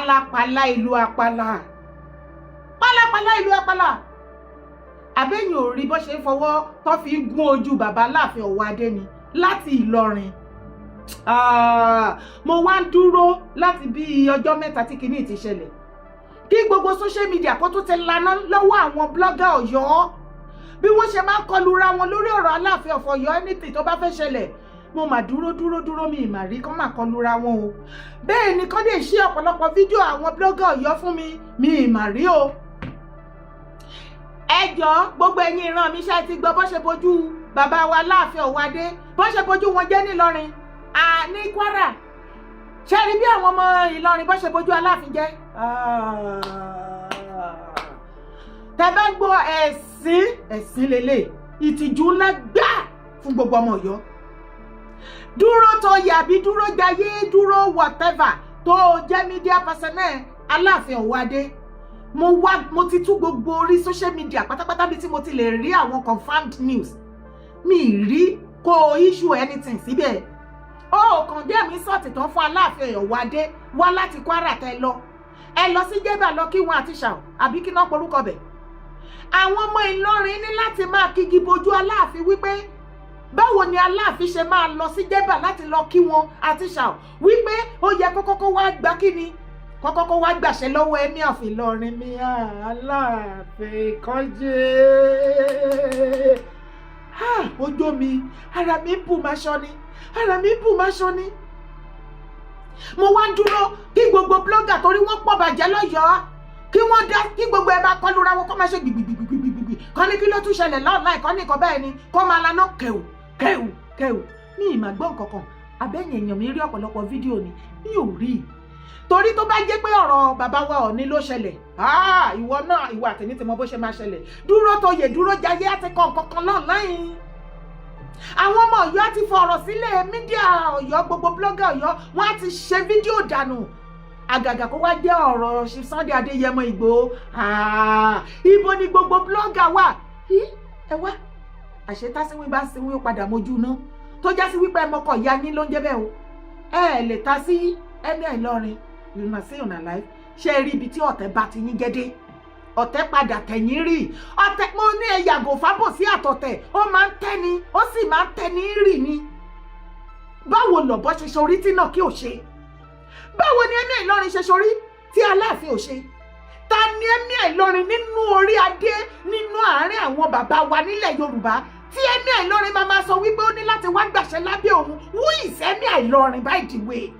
Pálapàla ìlú àpàlà, pálapàla ìlú àpàlà. Àbẹ́yìn ò rí bó ṣe ń fọwọ́ tó fi ń gún ojú bàbá Aláàfin Ọ̀wọ́adé ni láti Ìlọrin. Ah, mo wá ń dúró láti bí ọjọ́ 3 tí kinní ti ṣẹlẹ̀, kí gbogbo social media kó tó ti laná lọ́wọ́ àwọn blogger Ọ̀yọ́, bí wọ́n ṣe máa ń kọlura wọn lórí ọ̀rọ̀ Aláàfin of Ọ̀yọ́. Anything tó bá fẹ́ ṣẹlẹ̀, mo mà dúró dúró dúró, mi ì mà rí kán mà kọlura wọn o. Bẹ́ẹ̀ ni kán lè ṣe ọ̀pọ̀lọpọ̀ fídíò àwọn blogger Ọ̀yọ́ fún mi, mi ì mà rí o. Ẹ jọ̀ọ́, gbogbo ẹ̀yin ìran mi, ṣe ti gbọ́ bó ṣe bójú bàbá wa Láàfin Ọ̀wọ́adé, bó ṣe bójú wọn jẹ́ nílọrin ní Kwara? Ṣe rí bí àwọn ọmọ Ìlọrin bó ṣe bójú Aláàfin jẹ́? Tẹ bá gbọ́ ẹ̀sìn, ẹ̀sìn lélẹ̀, ìtìjú ńlá gbà fún gbogbo ọmọ Ọ̀yọ́. Dúró tó yàbí dúró jayé, dúró whatever tó jẹ́ media personnel Aláàfin Ọ̀wọ́adé, mo wá, mo ti tú gbogbo orí social media pátápátá bí tí mo ti lè rí àwọn confirmed news, mi rí kó o issue anything síbẹ̀. Ó condemn insult tán fún Aláàfin Ọ̀wọ́adé wá láti Kwara. Tẹ lọ, ẹ lọ sí Jẹ́bà, lọ kí wọn àti ṣàù àbí kí náà porúkọ bẹ̀. Àwọn ọmọ Ìlọrin ní láti máa kígi bojú Aláàfin wípé báwo ni Aláàfin ṣe máa lọ sí Jẹ́bà láti lọ kí wọn àti ṣàù, wípé ó yẹ kọ́kọ́kọ́ wá gbá kíni, kọ́kọ́kọ́ wá gbàṣẹ lọ́wọ́ Emir of Ìlọrin mi, Aláàfin kọ́jẹ́. Ojú mi, ara mi bù máa ṣọ ni, ara mi bù máa ṣọ ni. Mo wá ń dúró kí gbogbo blogger, torí wọ́n pọ̀ bàjẹ́ lọ́yọ̀ọ́, kí wọ́n dá kí gbogbo ẹ bá kọlura wọn, kó máa ṣe gbìgbìgbìgbìgbì kọ́ ní kí ló tún ṣẹlẹ̀ lọ́ọ̀láì, kọ́ ní nǹkan bẹ́ẹ̀ ni, kó máa laná kẹ̀wù kẹ̀wù kẹ̀wù. Mi ì mà gbọ́ nǹkan kan. Abẹ́yìn èèyàn mi rí ọ̀pọ̀lọpọ̀ fídíò ni mi ò rí i, torí tó bá jẹ́ pé ọ̀rọ̀ bàbá wa Ọ̀ọ̀ni ló ṣẹlẹ̀, ìwọ náà, ìwọ àtẹ̀ní ti mọ bó ṣe máa ṣẹlẹ̀. Dúró tó yè, dúró jayé á ti kọ́ nǹkan kan online. Àwọn ọmọ Ọ̀yọ́ á ti fọ̀rọ̀ sílẹ̀, media Ọ̀yọ́, gbogbo blogger Ọ̀yọ́, wọ́n á ti ṣe fídíò dànù. Àgàgà kó wá jẹ́ ọ̀rọ̀ Sunday Adéyẹmọ Ìgbòho, ibo ni gbogbo blogger wà? Ẹ wá àṣetásíwín bá sinwín, ó padà mojú ná tó já sí wípé ẹmọkọ ìyá yín ló ń jẹ́ bẹ́ẹ̀ o. Ẹ lè ta sí ẹni Ìlọrin, you na see una life. Ṣé ẹ rí ibi tí ọ̀tẹ̀ bá ti yín jẹ́ dé? Ọ̀tẹ̀ padà tẹ̀yìn rí ọ̀tẹ̀. Mo ní ẹ yàgò fábòsí àtọ̀tẹ̀, ó máa ń tẹ́ni, ó sì máa ń tẹ́ni rì ni. Báwo lọ̀bọ ṣe ṣorí tí náà kí ò ṣe? Báwo ni Emir Ìlọrin ṣe ṣorí tí Aláàfin ò ṣe? Ta ni Emir Ìlọrin nínú orí adé, nínú àárín àwọn bàbá wa nílẹ̀ Yorùbá, tí Emir Ìlọrin máa sọ wípé ó ní láti wá gbàṣẹ lábẹ́ òun? Who is Emir Ìlọrin, by the way?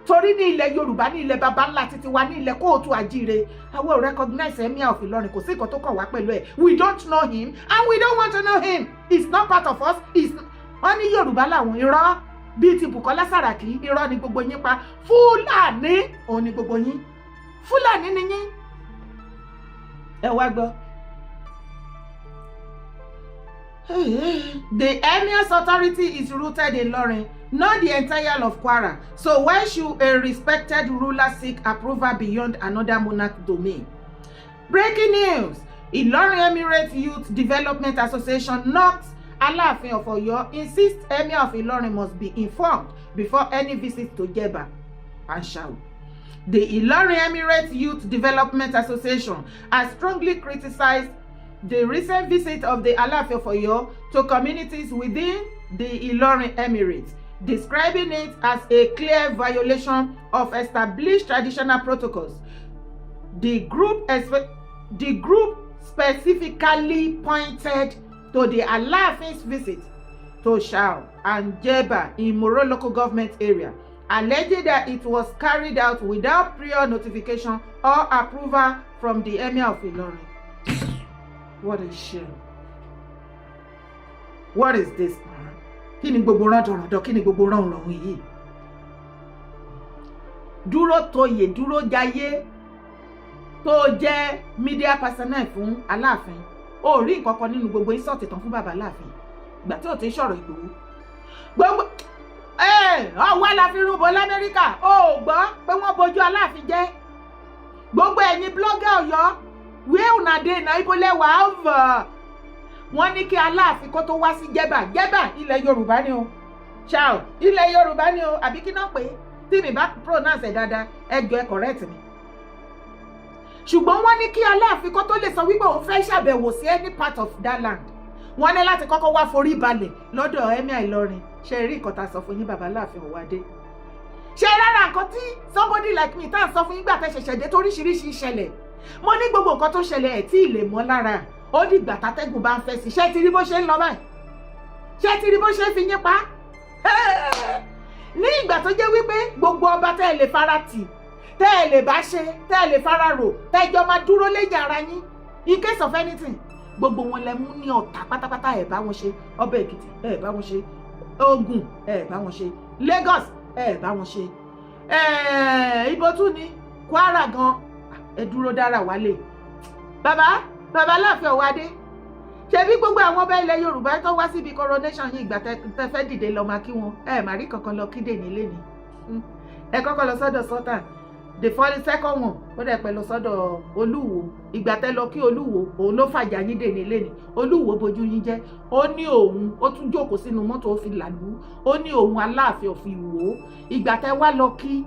Torí ní ilẹ̀ Yorùbá, ní ilẹ̀ baba ńlá títí wa, ní ilẹ̀ kóòtù àjíire, àwọn ò recognize Emir of Ìlọrin. Kò sí nǹkan tó kàn wá pẹ̀lú ẹ̀. We don't know him and we don't want to know him. He's not part of us. He's wọ́n ní Yorùbá làwọn, irọ́ bíi ti Bùkọ́lá Sàràkí, irọ́ ni gbogbo yín pa. Fúlàní òun ni gbogbo yín, Fúlàní ni yín. Ẹ wá gbọ́. The emir's authority is rooted in Ilorin, not the entire of Kwara. So why should a respected ruler seek approval beyond another monarch domain? Breaking news: Ilorin Emirate Youth Development Association knocks Alaafin of Oyo, insists Emir of Ilorin must be informed before any visit to Jebba and Shao. The Ilorin Emirate Youth Development Association has strongly criticized the recent visit of the Alaafin of Oyo to communities within the Ilorin Emirates, describing it as a clear violation of established traditional protocols. The group specifically pointed to the Alaafin's visit to Shao and Jebba in Moro Local Government Area, alleging that it was carried out without prior notification or approval from the Emir of Ilorin. What a shame. What is this, man? Kí ni gbogbo rándanràndan? Kí ni gbogbo ránranran yìí? Dúró toyè, dúró jayé tó jẹ́ media personnel fún Aláàfin, ó rí nǹkan kan nínú gbogbo insult tán fún bàbá Aláàfin ìgbà tí ò ti ń sọ̀rọ̀ Ìgbòho. Gbogbo ọwọ́ la fi rúbọ lamẹ́ríkà, ó gbọ́ pé wọ́n bojú Aláàfin jẹ́. Gbogbo ẹ̀yin blogger Ọ̀yọ́, where una dey na? Ibo lẹ́wà over? Wọ́n ní kí Aláàfin kó tó wá sí Jẹ́bà. Jẹ́bà, ilẹ̀ Yorùbá ni o. Ṣáò, ilẹ̀ Yorùbá ni o, àbí kí náà pé tí mi bá pronounce ẹ̀ dáadáa, ẹ jọ̀ọ́, ẹ correct mi. Ṣùgbọ́n wọ́n ní kí Aláàfin kó tó lè sọ wípé òun fẹ́ ṣàbẹ̀wò sí any part of that land, wọ́n ní láti kọ́kọ́ wá forí balẹ̀ lọ́dọ̀ Emir Ìlọrin. Ṣe rí nǹkan tá a sọ fún yín, bàbá Aláàfin Ọ̀wádé? Ṣe rárá, nǹkan tí somebody like me tá à ń sọ fún yín gbà tẹ́ ṣẹ̀ṣẹ̀ dé, toríṣiríṣi ìṣẹ̀lẹ̀, mo ní gbogbo nǹkan tó ṣẹlẹ̀ ẹ̀ tí ì lè mọ́ lára, ó dìgbà tátẹ́gùn bá ń fẹ́ sí. Ṣé ti rí bó ṣe ń lọ báyìí? Ṣé ti rí bó ṣe ń fi yín pa? Ní ìgbà tó jẹ́ wípé gbogbo ọba tẹ́ ẹ lè fara tì, tẹ́ ẹ lè bá ṣe, tẹ́ ẹ lè fara rò, tẹ́ ẹ jọ máa dúró lẹ́yìn ara yín in case of anything, gbogbo wọn lẹ mú ní ọ̀tá pátápátá. Ẹ̀ bá wọn ṣe ọba Èkìtì, ẹ̀ bá wọn ṣe Ògùn, ẹ̀ bá wọn ṣe Lagos, ẹ̀ bá wọn ṣe ibo tún ni, Kwara gan, ẹ dúró dára wálé. Bàbá, bàbá Aláàfin Ọ̀wádé, ṣebí gbogbo àwọn ọba ilẹ̀ Yorùbá tó wá síbi coronation yìí, ìgbà tẹ fẹ́ dìde lọ máa kí wọn, ẹ má rí kankan lọ kídè nílé ni. Ẹ kọ́kọ́ lọ sọ́dọ̀ Sultan, the first, second one, ó dẹ̀ pẹ́ lọ sọ́dọ̀ Olúwo. Ìgbà tẹ́ lọ kí Olúwo, òun ló fàjà yín dè nílé ni. Olúwo bojú yín jẹ́. Ó ní òun ó tún jókòó sínú mọ́tò, ó fi làlú, ó ní òun Aláàfin òfin wò ó. Ìgbà tẹ́ wá lọ kí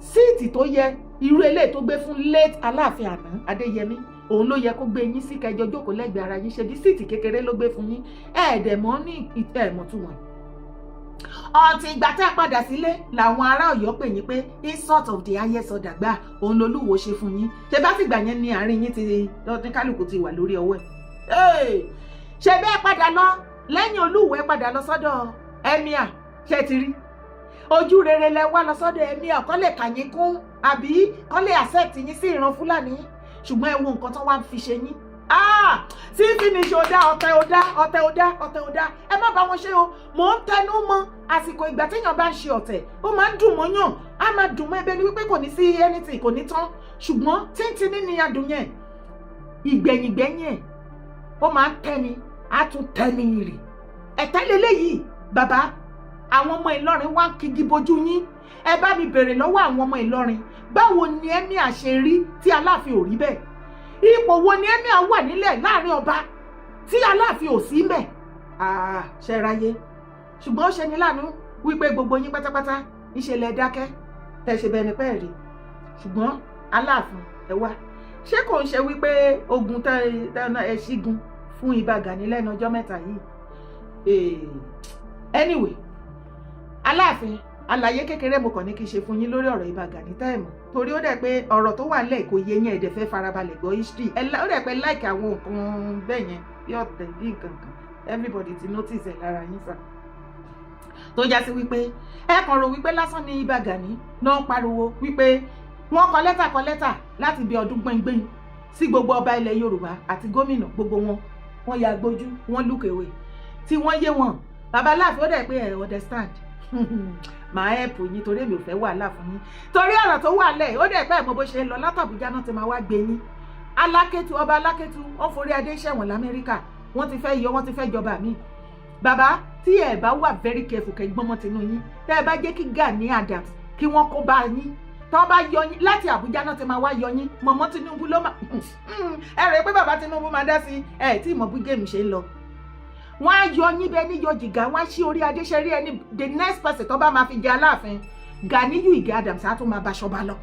seat tó yẹ, irú eléyìí tó gbé fún late Aláàfin àná Adéyẹmí, òun ló yẹ kó gbé yín sí, kẹjọ jókòó lẹ́gbẹ̀ẹ́ ara yín. Ṣe bí seat kékeré ló gbé fún yín, ẹ̀ẹ́dẹ̀ mọ́ ní ẹ̀ẹ̀mọ̀túmọ̀ ọ̀tí. Ìgbà tẹ́ ẹ padà sílé làwọn ará Ọ̀yọ́ pè yín pé insult of the highest order gbà òun lolúwo ṣe fún yín. Ṣe bá fìgbà yẹn ní àárín yín ti lọ́dún, kálukú ti wà lórí ọwọ́ ẹ̀. Ṣe bẹ́ẹ̀ padà lọ lẹ́yìn Olúwo, ẹ padà lọ sọ́dọ̀ emir. Ṣe ti rí ojú rere lẹ wá lọ sọ́dọ̀ emir, kọ́ lè kà yín kún àbí kọ́ lè accept yín sí ìran Fúlàní? Ṣùgbọ́n ẹ wo nǹkan tó wá ń fi ṣe yín tí finish. Ò dá ọ̀tẹ̀, ò dá ọ̀tẹ̀, ò dá ọ̀tẹ̀, ò dá. Ẹ má bá wọn ṣe o. Mò ń tẹnu mọ́, àsìkò ìgbà téèyàn bá ń ṣe ọ̀tẹ̀, ó máa ń dùn mọ́yàn, á máa dùn mọ́ ẹbẹ ni wípé kò ní sí anything, kò ní tán. Ṣùgbọ́n tíntínní ni adùn yẹn, ìgbẹ̀yìngbẹ̀yìn ẹ̀, ó máa ń tẹ́ni, á tún tẹ́ni rì ẹ̀tẹ́ lélẹ́yìí. Bàbá, àwọn ọmọ Ìlọrin wá ń kígi bojú yín. Ẹ bá mi bèrè lọ́wọ́ àwọn ọmọ Ìlọrin, báwo ni emir ṣe rí tí Aláàfin ò rí bẹ́ẹ̀? Ipò wo ni emir wà nílẹ̀ láàrin ọba tí Aláàfin ò sí mbẹ̀? Ṣe ráyé. Ṣùgbọ́n ó ṣe ní láàánú wípé gbogbo yín pátápátá ńṣe lẹ dákẹ́, tẹ́ ṣe bẹ́ẹ̀ ni pẹ́ẹ́ rí. Ṣùgbọ́n Aláàfin, ẹ wá, ṣé kò ń ṣe wípé ogun tẹ́ ẹ ṣígun fún Ìbà Gani lẹ́nu ọjọ́ mẹ́ta yìí? Anyway, Aláàfin, àlàyé kékeré mo kàn ní kí n ṣe fún yín lórí ọ̀rọ̀ Ìbà Gani tẹ́ ẹ̀ mọ̀, torí ó dẹ̀ pé ọ̀rọ̀ tó wà nílẹ̀ kò yé yín, ẹ̀dẹ̀ fẹ́ farabalẹ̀ gbọ́ history. Ó dẹ̀ pé like àwọn nǹkan bẹ́ẹ̀ yẹn, bí ọ̀tẹ̀, bí nǹkan kan, everybody ti notice ẹ̀ lára yín sà, tó já sí wípé ẹ kàn rò wípé lásán ní Ìbà Gani náà ń pariwo wípé wọ́n kọ lẹ́tà, kọ lẹ́tà láti bí ọdún gbẹ̀ngbẹ̀ng sí gbogbo ọba ilẹ̀ Yorùbá àti gómìnà. Gbogbo wọn, wọ́n ya gbójú, wọ́n look away tí wọ́n yé wọn. Bàbá Aláàfin, ó dẹ̀ pé ẹ understand, màá help yín, torí èmi ò fẹ́ wàhálà fún yín, torí ọ̀rọ̀ tó wà lẹ̀, ó dẹ̀ pé ẹ̀ mọ bó ṣe ń lọ látàbújá náà ti máa wá gbé yín. Alákétu, ọba Alákétu, wọ́n forí adé ṣẹ̀wọ̀n lamẹ́ríkà. Wọ́n ti fẹ́ yọ, wọ́n ti fẹ́ jọba mi. Bàbá, tí ẹ bá wà very careful, kẹ́ gbọ́n mọ́ tinú yín, tẹ́ ẹ bá jẹ́ kí Gani Adams kí wọ́n kó bá yín, tọ́ bá yọ yín láti Àbújá náà ti máa wá yọ yín. Mọ̀mọ́ Tinubu ló máa ẹ rẹ̀ pé bàbá Tinubu máa dá sí ẹ tí ìmọ̀ bí game ṣe ń lọ. Wọ́n á yọ yín bẹ́ẹ̀ ní yọ jìgá, wọ́n á ṣí orí adé. Ṣe rí ẹni, the next person tó bá máa fi jẹ Aláàfin, Ganiyu Ige Adams, á tún máa bá ṣọba lọ.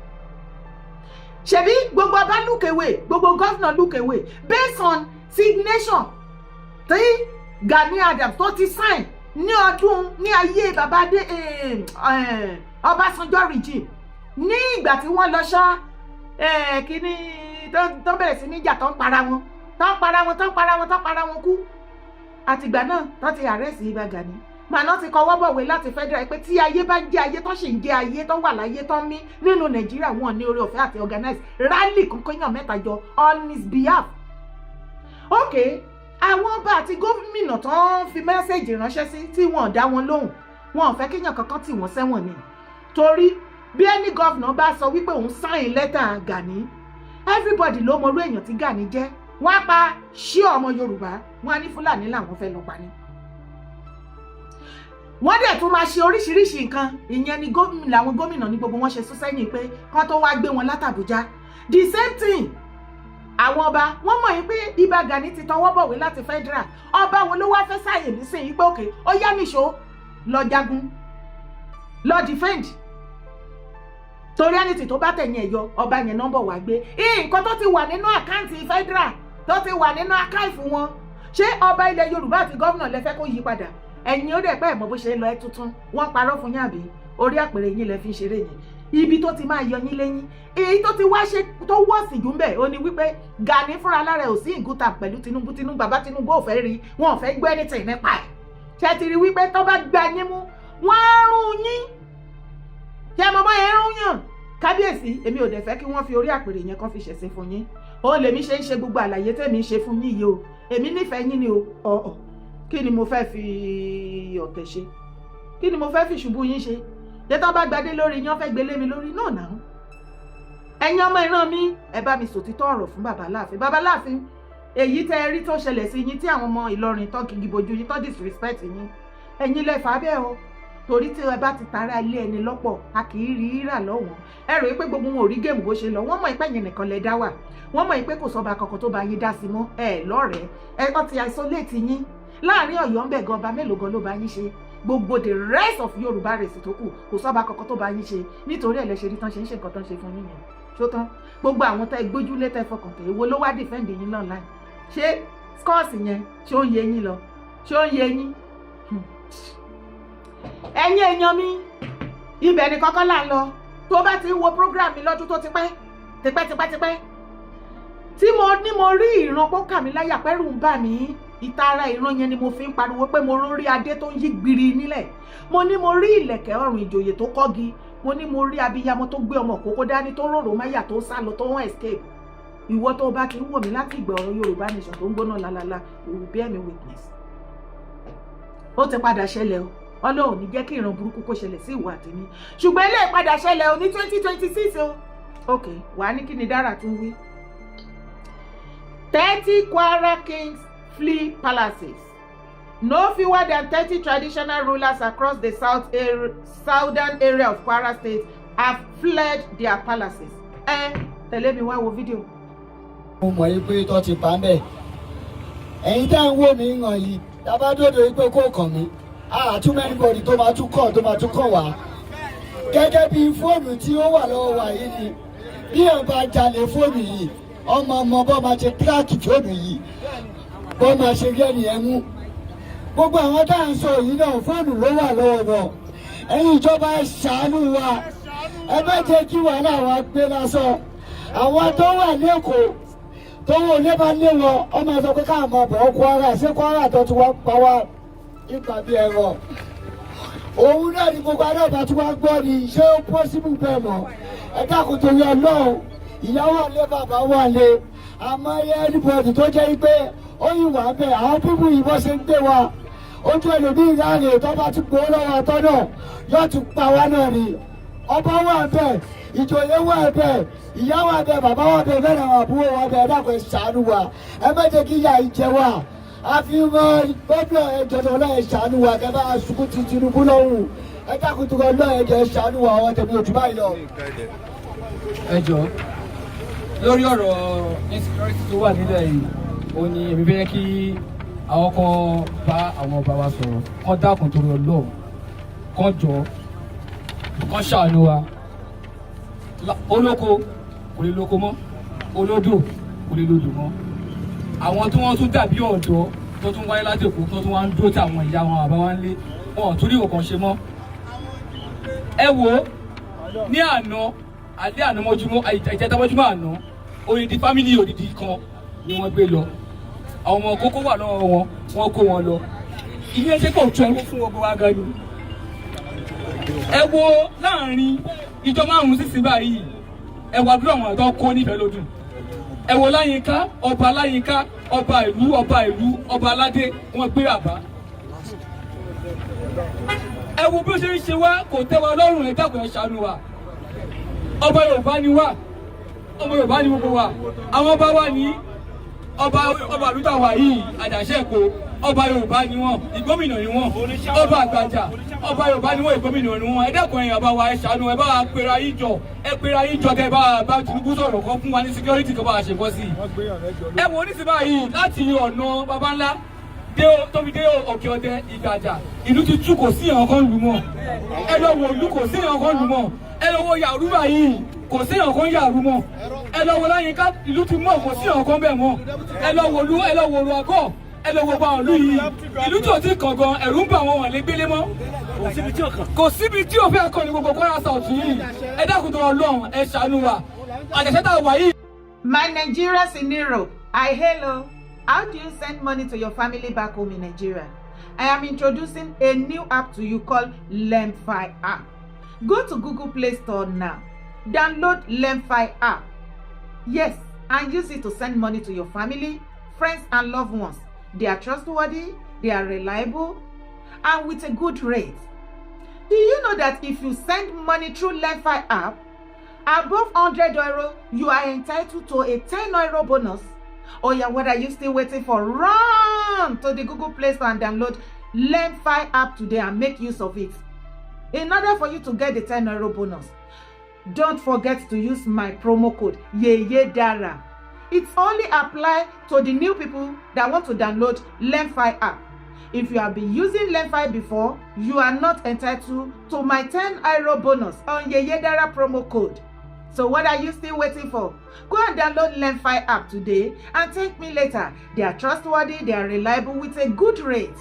Ṣebí gbogbo ọba look away, gbogbo governor look away, based on signation tí Gani Adams tó ti sign ní ọdún ní ayé bàbá adé Ọbásanjọ́ regime, ní ìgbà tí wọ́n lọ ṣá kínní tó bẹ̀rẹ̀ sí níjà, tó ń para wọn, tó ń para wọn, tó ń para wọn, tó ń para wọn kú. Àtìgbà náà tó ti arrest Ìbà Gani, màná ti kọwọ́ bọ̀wé láti federal pé tí ayé bá ń jẹ́ ayé, tó sì ń jẹ́ ayé, tó wà láyé, tó ń mí nínú Nàìjíríà, wọn ní oore ọ̀fẹ́ àti organize rally kankan yàn mẹ́ta jọ on his behalf. Ok, àwọn ọba àti gómìnà tó ń fi message ránṣẹ́ sí tí wọn ò dá wọn lóhùn, wọn ò fẹ́ kéèyàn kankan tì wọ́n sẹ́wọ̀n ni, torí bí ẹni governor bá sọ wípé òun sign lẹ́tà Gani, everybody ló mọrú èèyàn tí Gani jẹ́. Wọ́n á pa ṣí ọmọ Yorùbá, wọ́n á ní Fúlàní làwọn fẹ́ lọ pa ni. Wọ́n dẹ̀ tún máa ṣe oríṣiríṣi nǹkan. Ìyẹn ni gómìnà, làwọn gómìnà ní gbogbo wọn ṣe sún sẹ́yìn pé kán tó wá gbé wọn látàbújá. The same thing, àwọn ọba, wọ́n mọ̀ yín pé Ìbà Gani ti tọwọ́ bọ̀wé láti federal. Ọba wo ló wá fẹ́ sáyè nísìnyí pé òkè ó yá, nìṣó lọ jagun, lọ defend? Torí ẹni tó bá tẹ̀yìn ẹ̀ yọ, ọba yẹn nọ́mbà wá gbé nǹkan tó ti wà nínú account federal, tó ti wà nínú archive wọn. Ṣé ọba ilẹ̀ Yorùbá àti gómìnà lẹ fẹ́ kó yí padà? Ẹ̀yin ó dẹ̀ pẹ́ mọ́ bó ṣe ń lọ. Ẹ́ tuntun wọ́n parọ́ fún yín, àbí orí àpèrè yín lẹ fi ń ṣeré yẹn? Ibi tó ti máa yọ yín lẹ́yìn, èyí tó ti wá ṣe tó wọ́ọ̀sì jù ń bẹ̀, ó ní wípé Gani fúnra lára ẹ̀ ò sí ìgúta pẹ̀lú Tinubu. Tinubu, bàbá Tinubu ò fẹ́ rí wọn, ò fẹ́ gbọ́ anything nípa ẹ̀. Ṣe ti rí wípé tó bá gba yín mú, wọ́n á rún yín? Ṣé mo bọ́ yẹn rún yàn? Kábíyèsí, èmi ò dẹ̀ fẹ́ kí wọ́n fi orí àpèrè yẹn kan fi ṣẹ̀sín fún yín. Ó lèmi ṣe ń ṣe gbogbo àlàyé tèmi ń ṣe fún yín yìí o. Èmi nífẹ̀ẹ́ yín ni o. Ọ̀ọ̀, kí ni mo fẹ́ fi ọ̀tẹ̀ ṣe? Kí ni mo fẹ́ fi ṣubú yín ṣe? Ṣé tó bá gbadé lórí yín, wọ́n fẹ́ gbélé mi lórí náà náà? Ẹ̀yin ọmọ ìran mi, ẹ bá mi sòtítọ́ ọ̀rọ̀ fún bàbá láàfin. Bàbá láàfin, èyí tẹ́ ẹ rí tó ṣẹlẹ̀ sí yín, tí àwọn ọmọ Ìlọrin tó kìkì bojú yín, tó disrespect yín, ẹ̀yin lẹ fà á bẹ́ẹ̀ o. Torí tí ẹ bá ti tara ilé ẹni lọ́pọ̀, a kì í rí rà lọ́wọ́n. Ẹ rò pé gbogbo wọn ò rí game bó ṣe lọ. Wọ́n mọ̀ pé ẹ̀yin nìkan lẹ dá wà. Wọ́n mọ̀ pé kò sọ́ba kankan tó bá yín dá sí mọ́. Ẹ lọ́rẹ̀ẹ́, ẹ ọ ti isolate yín láàrin Ọ̀yọ́ ń bẹ̀ gan. Ọba mélòó gan ló bá yín ṣe? Gbogbo the rest of Yorùbá race tó kù, kò sọ́ba kankan tó bá yín ṣe. Nítorí ẹ̀ lẹ ṣe rí tán ṣe ń ṣe nǹkan tán ṣe fún yín yẹn. Ṣó tán? Gbogbo àwọn tẹ́ gbójúlé, tẹ́ fọkàn tẹ́, èwo ló wá defend yín online? Ṣé scores yẹn, ṣé ó ń yé yín lọ? Ṣé ó ń yé yín, ẹ̀yin èèyàn mi? Ibẹ̀ ni kọ́kọ́ là ń lọ. Tó bá ti ń wo program mi lọ́dún tó ti pẹ́ tipẹ́ tipẹ́ tipẹ́, tí mo ní mo rí ìran pọ́ kà mí láyà, pẹ́rù ń bà mí, ìtara ìran yẹn ni mo fi ń pariwo pé mo rórí adé tó ń yí gbiri nílẹ̀. Mo ní mo rí ìlẹ̀kẹ̀ ọrùn ìjòyè tó kọ́gi. Mo ní mo rí abiyamọ tó gbé ọmọ kókó dání, tó rorò máyà, tó sá lọ, tó ń escape. Ìwọ tó bá ti ń wò mí láti ìgbà ọ̀rọ̀ Yorùbá Nation tó ń gbóná lálálá, you will bear me witness. Ó ti padà ṣẹlẹ̀ o. Ọlọ́run ní jẹ́ kí ìran burúkú kó ṣẹlẹ̀ sí ìwọ àtẹ̀mí, ṣùgbọ́n ilé ìpadà ṣẹlẹ̀ o ní 2026 o. Ok, wàá ní kí ni dára tún wí. 30 Kwara kings flee palaces. No fewer than 30 traditional rulers across the southern area of Kwara State have fled their palaces. Ẹ tẹ̀lé mi wá wo fídíò. Mo mọ̀ yí pé tó ti bá ń bẹ̀. Ẹ̀yin tẹ́ ń wò mí hàn yìí, tábà dòdò yìí pé kó kàn mí, àtúmọ̀ anybody tó máa tún kàn, tó máa tún kàn wá. Gẹ́gẹ́ bí fóònù tí ó wà lọ́wọ́ wa yìí ni, bí ẹ̀ bá jalè fóònù yìí, ọmọ ọmọ bọ́ máa ṣe track fóònù yìí, bọ́ máa ṣe rí ẹnìyẹn mú. Gbogbo àwọn tá à ń sọ yìí náà, fóònù ló wà lọ́wọ́ wọn. Ẹ̀yin ìjọba, ẹ ṣàánú wa. Ẹ má jẹ́ kí wàhálà wa gbé lásán. Àwọn tó wà lẹ́kọ̀ọ́ tó wò lé bá lé wọn, ọmọ ẹ sọ pé káà máa bọ̀ Kwara. Ṣé Kwara tó ti wá pa wá nípa bí ẹ̀rọ òun náà ni gbogbo adáàbá tí wọ́n gbọ́ ni? Ṣé ó possible bẹ́ẹ̀ mọ́? Ẹ dákun, torí Ọlọ́run. Ìyá wà lé, bàbá wà lé, àmọ́ anybody tó jẹ́ pé ó yìí wà bẹ́ẹ̀, àwọn people yìí bọ́ ṣe ń gbé wa, ojú ẹlòmíì ráàyè tó bá ti gbowó lọ́wọ́ àtọ́ náà, yóò tún pa wá náà ni. Ọba wà bẹ́ẹ̀, ìjòyè wà bẹ́ẹ̀, ìyá wà bẹ́ẹ̀, bàbá wà bẹ́ẹ̀, bẹ́ẹ̀ làwọn àbúrò wà bẹ́ẹ̀. Ẹ dákun, ẹ ṣàánú wa. Ẹ má jẹ́ kí ìyà yìí jẹ wá. Àfihàn gómìnà, ẹjọ́ náà, ẹ ṣàánú wa. Kẹ́ bá sunkún ti Tinubu lọ́hùn. Ẹ dákun tó kọ́ lọ́ọ̀, ẹ jẹ́ ẹ ṣàánú wa. Àwọn tẹ̀mí ojú báyìí lọ. Ẹ jọ, lórí ọ̀rọ̀ insecurity tó wà nílẹ̀ yìí, ó ní èmi fẹ́ kí àwọn kan bá àwọn ọba wa sọ̀rọ̀, kán dákun torí Ọlọ́run, kán jọ, kán ṣàánú wa. Olóko kò lè lóko mọ́, olódò kò lè lodò mọ́. Àwọn tí wọ́n tún dàbí ọ̀dọ́ tó tún wáyé láti Èkó, tó tún wá ń dúró tí àwọn ìyá wọn, bàbá wa ń lé wọn, ò tún rí òkan ṣe mọ́. Ẹ wo ní àná, alẹ́ àná mọ́júmọ́, ìjẹta mọ́júmọ́ àná, odidi family, odidi kan ni wọ́n gbé lọ. Àwọn ọmọ kókó wà lọ́wọ́ wọn, wọ́n kó wọn lọ. Ilé ẹjẹ́ kò tún ẹrú fún gbogbo wa gan ni. Ẹ wo láàrin ìjọ 5 sísìn báyìí, ẹ wá dúró àwọn àtọ́ kó nífẹ̀ẹ́ lódùn. Ẹ wo Láyínká, ọba Láyínká, ọba ìlú, ọba ìlú, ọba aládé, wọ́n gbé àbá. Ẹ wo bí ó ṣe ń ṣe wá, kò tẹ́ wa lọ́rùn. Ẹ dákun, ẹ ṣàánú wa. Ọba Yorùbá ni wá, ọmọ Yorùbá ni gbogbo wa. Àwọn ọba wa ní ọba, ọba àlùtà wà yìí, Àjàṣẹ́ Èkó, ọba Yorùbá ni wọ́n, ìgbómìnà ni wọ́n. Ọba Àgbàjà, ọba Yorùbá ni wọ́n, ìgbómìnà ni wọ́n. Ẹ dákun, ẹ̀yin ọba wa, ẹ ṣàánú. Ẹ bá wa pera yín jọ, ẹ pera yín jọ, kẹ ẹ bá wa bá Tinubu sọ̀rọ̀, kọ́ fún wa ní security, kọ́ bá wa ṣe kọ́ sí i. Ẹ wò ní síbáyìí, láti ọ̀nà baba ńlá Dé tó fi dé Òkè Ọdẹ, Ìgbàjà, ìlú ti tú, kò sí ìyàn kan lù mọ́. Ẹ lọ wo ìlú, kò sí ìyàn kan lù mọ́. Ẹ lọ wo Yàrúbà yìí, kò sí ìyàn kan Yàrú mọ́. Ẹ lọ wo Láyínká, ìlú ti mọ́, kò sí ìyàn kan bẹ́ẹ̀ mọ́. Ẹ lọ wo ìlú, ẹ lọ wo Olùwàgọ́, ẹ lọ wo gbogbo àwọn ìlú yìí. Ìlú tí ò ti kàn gan, ẹ̀rù ń bà wọ́n, wọ́n lè gbélé mọ́. Kò síbi tí ò fẹ́ kàn ní gbogbo Kwara South yìí. Ẹ dákun tó Ọlọ́run, ẹ ṣàánú wa. Àjẹsẹ́ tá a wà yìí. My Nigerians in Europe, I hello. How do you send money to your family back home in Nigeria? I am introducing a new app to you called Lemfi app. Go to Google Play Store now. Download Lemfi app. Yes, and use it to send money to your family, friends, and loved ones. They are trustworthy, they are reliable, and with a good rate. Do you know that if you send money through Lemfi app, above €100, you are entitled to a €10 bonus? Oh yeah, what are you still waiting for? Run to the Google Play Store and download Lemfi app today and make use of it. In order for you to get the €10 bonus, don't forget to use my promo code Yeye Dara. It's only apply to the new people that want to download Lemfi app. If you have been using Lemfi before, you are not entitled to my €10 bonus on Yeye Dara promo code. So what are you still waiting for? Go and download Lemfi app today and thank me later. They are trustworthy, they are reliable with a good rate.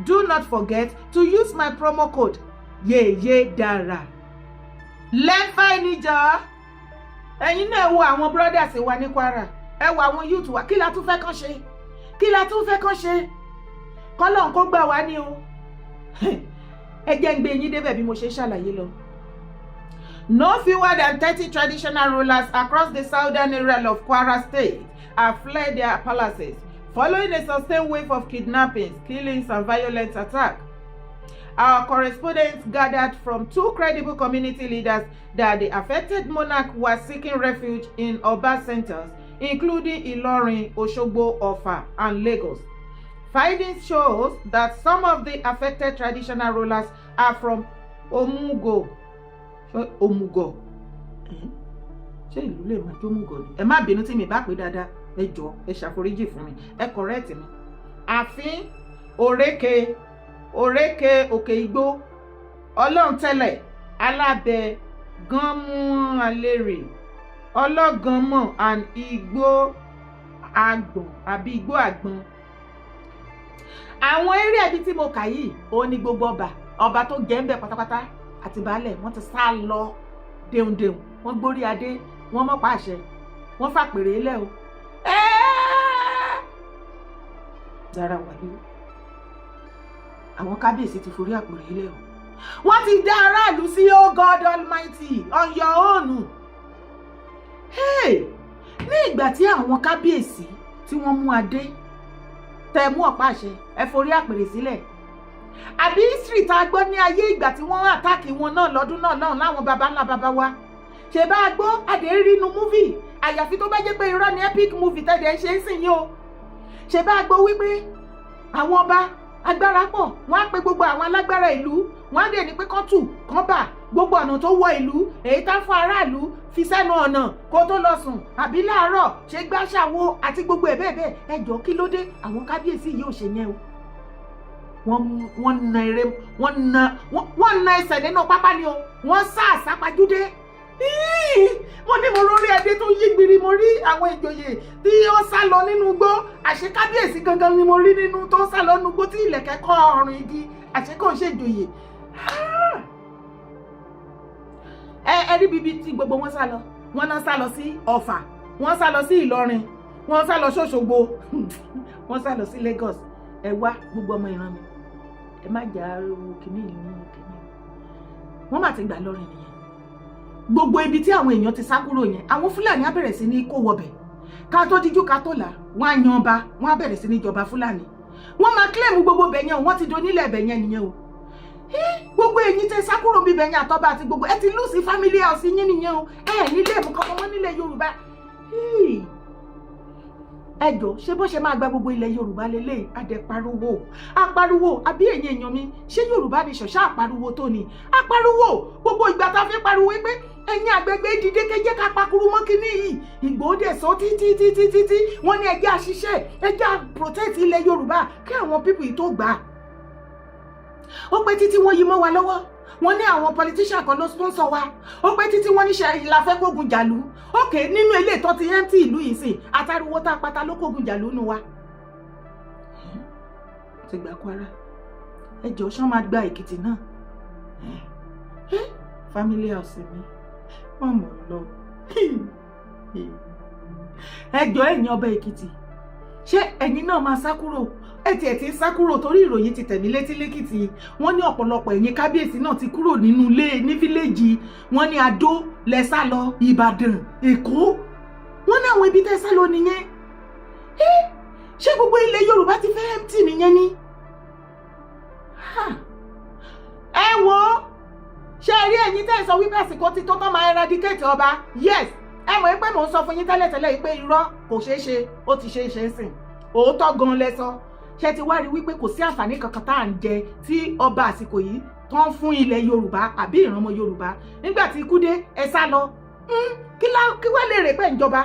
Do not forget to use my promo code Yeye Dara. Lemfi níjọ́. Ẹ̀yin náà wo àwọn brothers wa ní Kwara. Ẹ wo àwọn youth wa. Kí la tún fẹ́ kán ṣe? Kí la tún fẹ́ kán ṣe? Kọ́lọ́n kó gbà wá ní o. Ẹ jẹ́ ń gbé yín débẹ̀ bí mo ṣe ń ṣàlàyé lọ. No fewer than 30 traditional rulers across the southern area of Kwara State have fled their palaces following a sustained wave of kidnappings, killings, and violent attacks. Our correspondents gathered from two credible community leaders that the affected monarch was seeking refuge in urban centers, including Ilorin, Oshogbo, Offa, and Lagos. Findings shows that some of the affected traditional rulers are from Omugo. Omugo. Ṣé ìlú lè máa jómùgọ̀ ni? Ẹ má bínú tí mi bá pè dáadáa. Ẹ jọ̀ọ́, ẹ ṣàforíjì fún mi. Ẹ correct mi. Àfín, Òrékè, Òrékè Òkè Igbó, Ọlọ́run, Alábẹ, Gánmú Alérè, Ọlọ́gànmọ̀ and Igbó Àgbọ̀n àbí Igbó Àgbọ̀n. Àwọn eré ẹbí tí mo kà yìí, òun ni gbogbo ọba ọba tó jẹ́ ń bẹ̀ pátápátá àti baálẹ̀, wọ́n ti sá lọ dehùndehùn. Wọ́n gbórí adé, wọ́n mọ̀pá àṣẹ, wọ́n fàpèrè lẹ̀ o. Dára wàyí, àwọn kábíyèsí ti forí àpèrè lẹ̀ o. Wọ́n ti dá aráàlú sí. Oh God Almighty, on your own. Hey! Ní ìgbà tí àwọn kábíyèsí tí wọ́n mú adé, tẹ mú ọ̀pá àṣẹ, ẹ forí àpèrè sílẹ̀, àbí history tá a gbọ́ ní ayé ìgbà tí wọ́n attack wọn náà lọ́dún náà lọ́hùn láwọn baba ńlá baba wa, ṣe bá a gbọ́ adé rí inú movie, àyàfi tó bá jẹ́ pé irọ́ ni epic movie tẹ̀lé ṣe ń sìn yín o. Ṣe bá a gbọ́ wípé àwọn ọba agbára pọ̀, wọ́n á pe gbogbo àwọn alágbára ìlú, wọ́n á dẹ̀ ní pé kán tù kán bà gbogbo ọ̀nà tó wọ ìlú, èyí tá fún aráàlú fi sẹ́nu ọ̀nà kó tó lọ sùn àbí láàárọ̀, ṣe gbáṣàwo àti gbogbo ẹ̀ bẹ́ẹ̀ bẹ́ẹ̀. Ẹ jọ̀ọ́, kí ló dé àwọn kábíyèsí yìí ò ṣe yẹn o? Wọ́n na eré, wọ́n na ẹsẹ̀ nínú pápá ni o. Wọ́n sá àsápajúdé. Mo ní mo rórí ẹbí tó yí gbiri, mo rí àwọn ìjòyè tí ó sá lọ nínú igbó. Àṣé kábíyèsí gangan ni mo rí nínú tó sá lọ nínú igbó tí ìlẹ̀kẹ̀ kọ́ ọrùn igi. Àṣé kò ń ṣe ìjòyè. Ẹ rí bíbí tí gbogbo wọn sá lọ. Wọn náà sá lọ sí Ọ̀fà, wọ́n sá lọ sí Ìlọrin, wọ́n sá lọ sọ́ṣogbo, wọ́n sá lọ sí Lagos. Ẹ wá gbogbo ọmọ ìran mi, ẹ má jà owó kìíní yìí ní kìíní. Wọ́n má ti gbà lọ́rin nìyẹn. Gbogbo ibi tí àwọn èèyàn ti sá kúrò yẹn, àwọn Fúlàní á bẹ̀rẹ̀ sí ní kó wọbẹ̀. Ká tó díjú ká tó là, wọ́n á yan ọba, wọ́n á bẹ̀rẹ̀ sí ní jọba Fúlàní. Wọ́n máa claim gbogbo bẹ̀ yẹn o. Wọ́n ti donílẹ̀ bẹ̀ yẹn nìyẹn o. Gbogbo èyí tẹ sá kúrò bíbẹ̀ yẹn, àtọ́ba àti gbogbo ẹ ti lose family house yín nìyẹn o. Ẹ nílé mú kankan mọ́ nílẹ̀ Yorùbá. Ẹjọ, ṣé bó ṣe máa gba gbogbo ilẹ̀ Yorùbá lélẹ̀? Adẹ pariwo, apariwo, àbí ẹ̀yin èèyàn mi, ṣé Yorùbá ni ṣọ̀ṣà àpariwo tó ni apariwo? Gbogbo ìgbà tá a fi pariwo pé ẹ̀yin àgbẹ̀gbẹ̀ dìde kéjẹ́ ká pakuru mọ́ kínní yìí, Ìgbòho dẹ̀ sọ títí títí títí. Wọ́n ní ẹjẹ́ àṣìṣe, ẹjẹ́ protect ilẹ̀ Yorùbá kí àwọn people yìí tó gbà á. Ó pẹ́ títí, wọ́n yí mọ́ wa lọ́wọ́. Wọ́n ní àwọn politician kan ló sponsor wa. Ó pẹ́ títí, wọ́n ní ṣe la fẹ́ kógun jàlú. Òkè nínú ilé ìtọ́ ti empty ìlú yìí sìn, àtàríwó tá a pátá ló kógun jàlú nù wa. Ti gba Kwara, ẹ jọ, ṣán máa gba Èkìtì náà? Family house mi, wọ́n mọ̀ lọ. Ẹ jọ, ẹ̀yin ọba Èkìtì, ṣé ẹ̀yin náà máa sá kúrò? Ẹ tiẹ̀ ti ń sá kúrò, torí ìròyìn ti tẹ̀mí létí lẹ́kìtì. Wọ́n ní ọ̀pọ̀lọpọ̀ ẹ̀yin kábíyèsí náà ti kúrò nínú ilé ní village. Wọ́n ní Adó lẹ sá lọ, Ìbàdàn, Èkó. Wọ́n ní àwọn ibi tẹ́ sá lọ nìyẹn. Ṣé gbogbo ilẹ̀ Yorùbá ti fẹ́ empty nìyẹn ni? Ẹ wo, ṣé ẹ rí ẹ̀yin tẹ́ ẹ sọ wípé àsìkò ti tó tán máa eradicate ọba? Yes, ẹ mọ̀ pé mò ń sọ fún yín tẹ́lẹ̀tẹ́lẹ̀ pé irọ́, kò ṣeé ṣe. Ó ti ṣeé ṣe sìn. Òótọ́ gan lẹ sọ. Ṣé ti wá rí wípé kò sí àǹfààní kankan tá à ń jẹ tí ọba àsìkò yìí tó ń fún ilẹ̀ Yorùbá àbí ìrànmọ́ Yorùbá? Nígbà tí ikú dé, ẹ sá lọ. Kí wá lè rè pé ìjọba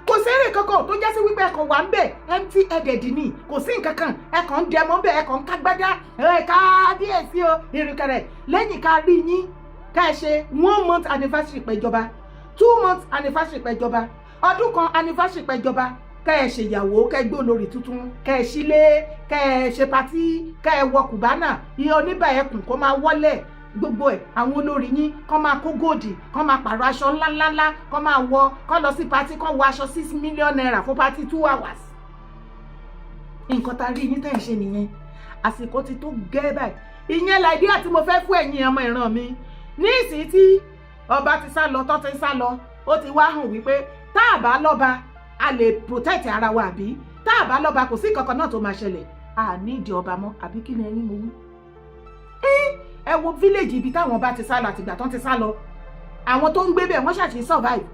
kò sẹ́rè kankan tó jẹ́ sí wípé ẹ̀kan wà ń bẹ̀, empty headed ni, kò sí nǹkan kan. Ẹ̀kan ń dẹmọ́ ń bẹ̀, ẹ̀kan ń kágbádá, ẹ̀ kábíyèsí o, ìrìnkẹrẹ lẹ́yìn ká rí yín ká ẹ ṣe one month anniversary pẹ̀jọba, 2 months anniversary pẹ̀jọba, ọdún kan anniversary pẹ̀jọba, kẹ́ ẹ ṣèyàwó, kẹ́ ẹ gbé olórí tuntun, kẹ́ ẹ sílé, kẹ́ ẹ ṣe party, kẹ́ ẹ wọ kùbánà iye oníbà ẹkùn kó máa wọlé gbogbo ẹ̀, àwọn olórí yín kọ́ máa kó gold, kọ́ máa pààrọ̀ aṣọ ńláńláńlá, kọ́ máa wọ, kọ́ lọ sí party, kọ́ wọ aṣọ ₦6 million fún party 2 hours. Nǹkan tá a rí yín tẹ̀ ń ṣe nìyẹn. Àsìkò ti tó gẹ́ báyìí. Ìyẹn l'idea tí mo fẹ́ fún ẹ̀yin ọmọ ìran mi ní ìsìn tí ọba ti sá lọ, tó ti sá lọ. Ó ti wá hàn wípé tá a bá lọ́ba, a lè protect ara wa, àbí tá a bá lọ́ba, kò sí kankan náà tó máa ṣẹlẹ̀. A ní ìdí ọba mọ́, àbí kí ni ẹni mo wí? Ẹ wo village ibi táwọn bá ti sá lọ, àtìgbà tán ti sá lọ, àwọn tó ń gbé bẹ̀ wọ́n ṣàṣì survive.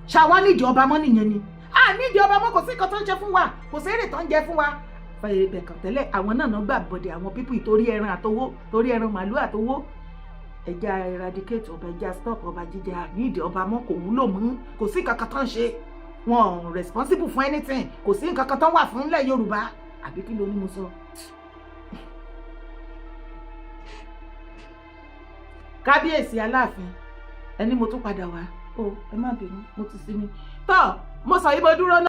Ṣàwa nídìí ọba mọ́ nìyẹn ni? A nídìí ọba mọ́. Kò sí nǹkan tó ń ṣe fún wa, kò sí èrè tó ń jẹ fún wa. Fẹ̀yẹ̀ kàn tẹ́lẹ̀, àwọn náà náà gbà bọ̀dẹ̀ àwọn people torí ẹran àtowó, torí ẹran màálù àtowó. Ẹja eradicate ọba, ẹja stop ọba jíjẹ. A nídìí ọba mọ́, kò wúlò mọ́, kò sí nǹkan kan tó ń ṣe wọn, responsible fún anything, kò sí nǹkan kan tó wà fún ilẹ̀ Yorùbá, àbí kí ló ní mo sọ? Kábíyèsí Aláàfin, ẹni mo tún padà wá o, ẹ má bínú, mo ti sinmi tọ́, mo sọ yìí, mo dúró náà.